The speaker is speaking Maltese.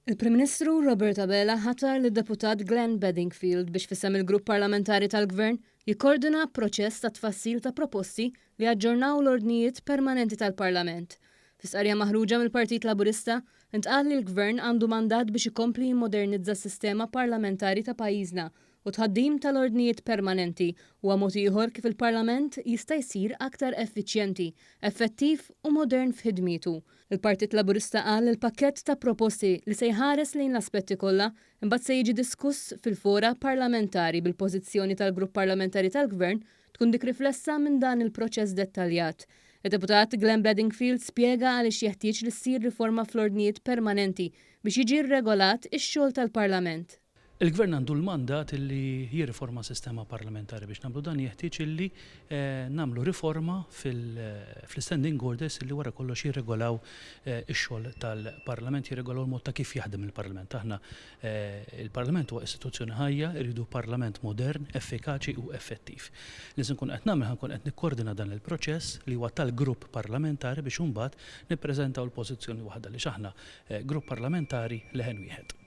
Il-Prim Ministru Robert Abela ħatar lid-Deputat Glenn Bedingfield biex f'isem il-Grupp Parlamentari tal-Gvern jikkordina proċess ta' tfassil ta' proposti li jaġġornaw l-ordnijiet permanenti tal-Parlament. Fi stqarrija maħruġa mill-Partit Laburista, intqal li l-Gvern għandu mandat biex ikompli jimmodernizza s-sistema parlamentari ta' pajjiżna u t-tħaddim tal-ordnijiet permanenti huwa mod ieħor kif il-Parlament jista' jsir aktar effiċjenti, effettiv u modern f'ħidmietu. Il-Partit Laburista qal li l-pakkett ta' proposti li se jħares lejn l-aspetti kollha imbagħad se jiġi diskuss fil-fora parlamentari bil-pożizzjoni tal-Grupp Parlamentari tal-Gvern tkun dik riflessa minn dan il-proċess dettaljat. Id-Deputat Glenn Bedingfield spjega għaliex jeħtieġ li ssir riforma fl-ordnijiet permanenti biex jiġi rregolat ix-xogħol tal-Parlament. Il-Gvern għandu l-mandat li jirriforma s-sistema parlamentari. Biex nagħmlu dan jeħtieġ illi nagħmlu riforma fl-istanding orders illi wara kollox jirregolaw ix-xogħol tal-Parlament, jirregolaw il-mod ta' kif jaħdem il-Parlament. Aħna il-Parlament huwa istituzzjoni ħajja, irridu Parlament modern, effikaċi u effettiv. Li se nkun qed nagħmel ħa nkun qed nikkordina dan il-proċess li huwa tal-grupp parlamentari biex imbagħad nippreżentaw l-pożizzjoni waħda għaliex aħna grupp parlamentari leħen wieħed.